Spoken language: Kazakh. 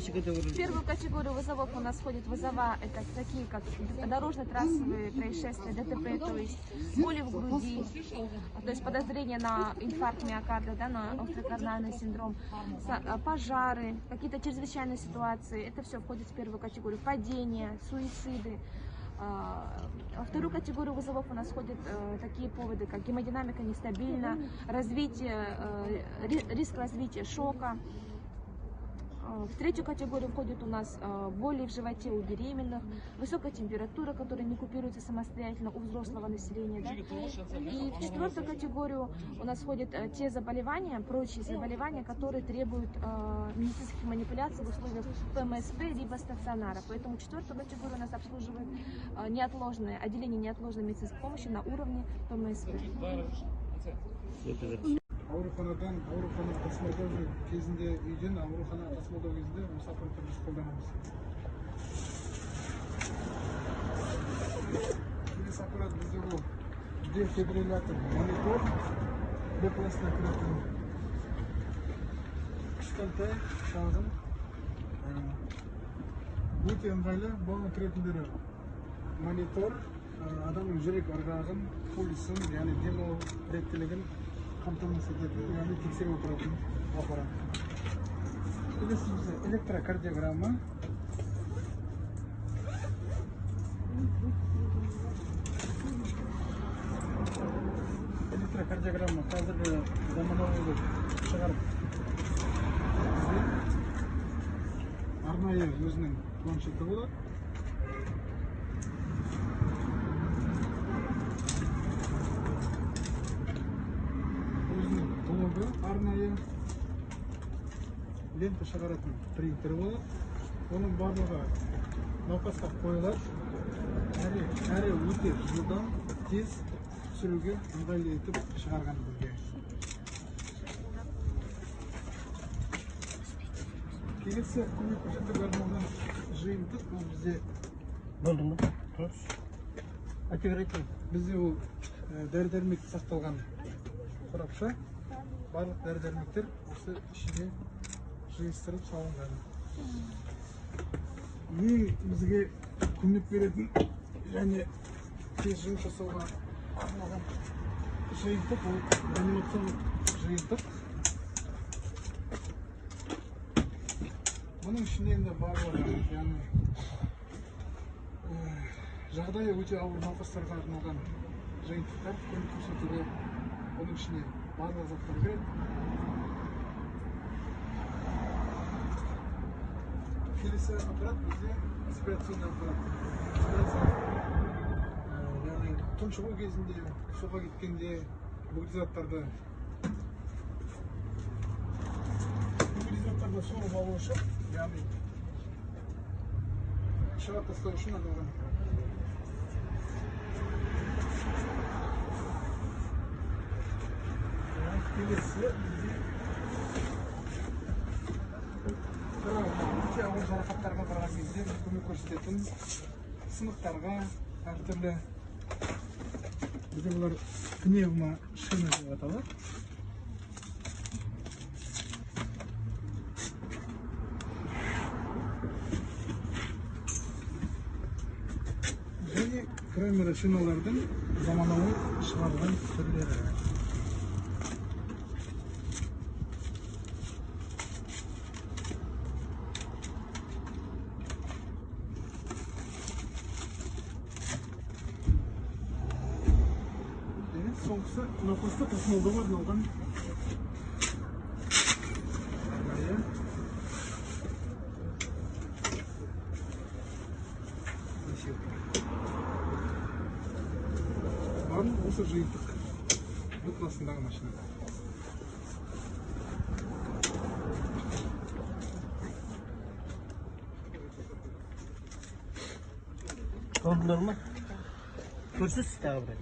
В первую категорию вызовов у нас входит вызова, это такие как дорожно-трассовые происшествия, ДТП, то есть боли в груди, то есть подозрение на инфаркт миокарда, да, на острокоронарный синдром, пожары, какие-то чрезвычайные ситуации, это все входит в первую категорию, падения, суициды. Во вторую категорию вызовов у нас входят такие поводы, как гемодинамика нестабильна, развитие, риск развития шока. В третью категорию входят у нас боли в животе у беременных, высокая температура, которая не купируется самостоятельно у взрослого населения. Да? И в четвертую категорию у нас входят те заболевания, прочие заболевания, которые требуют медицинских манипуляций в условиях ПМСП либо стационара. Поэтому четвертую категорию у нас обслуживает неотложное отделение неотложной медицинской помощи на уровне ПМСП. Ауруханадан ауруханаға тасымалдау кезінде, үйден ауруханаға тасымалдау кезінде осы аппаратты біз қолданамыз. Келесі аппарат бізде ол дефибриллятор монитор, Б классына кіретін кішкентай, шағын, өте ыңғайлы. Бұның кіретіндері монитор, адамның жүрек ырғағын, пульсын, яғни демалу реттілігін қамтамасыз ететін, яғни тексеріп отыратын аппарат. Келесі бізде электрокардиограмма. Электрокардиограмма қазіргі заманауи шығарып бізде арнайы өзінің планшеті болады. Арнайы лента шығаратын принтер болады. Оның барлығы науқасқа қойылады. Әрі өте жылдам, тез түсіруге ыңғайлы етіп шығарған бізге. Келесі көмек көрсетуге арналған жиынтық бұл бізде. Болды ма? Айта бер, айта бер. Бізде ол дәрі-дәрмек сақталған қорапша. Барлық дәрі-дәрмектер осы ішіне жиыстырып салынған. Ең бізге көмек беретін және тез жұмыс жасауға арналған жиынтық ол реанимациялық жиынтық. Бұның ішінде енді барлығы, яғни жағдайы өте ауыр науқастарға арналған жиынтықтар көмек көрсетуге, оның ішіне барлық заттар кіреді. Келесі аппарат бізде аспирационный аппарат. Яғни тұншығу кезінде, суға кеткенде бөгде заттарды сорып алу үшін, яғни шығарып тастау үшін арналған аппарат. Келесі бізде өте ауыр жарақаттарға барған кезде көмек көрсететін сынықтарға әртүрлі бізде бұлар пневмошина деп аталады. Және пневмошиналардың заманауи шығарылған түрлері. Соңғысы науқасты тасымалдауға арналған барлық осы жиынтық Б классындағы машинада. Көрдіңдер ма? Көрсіз тағы бір.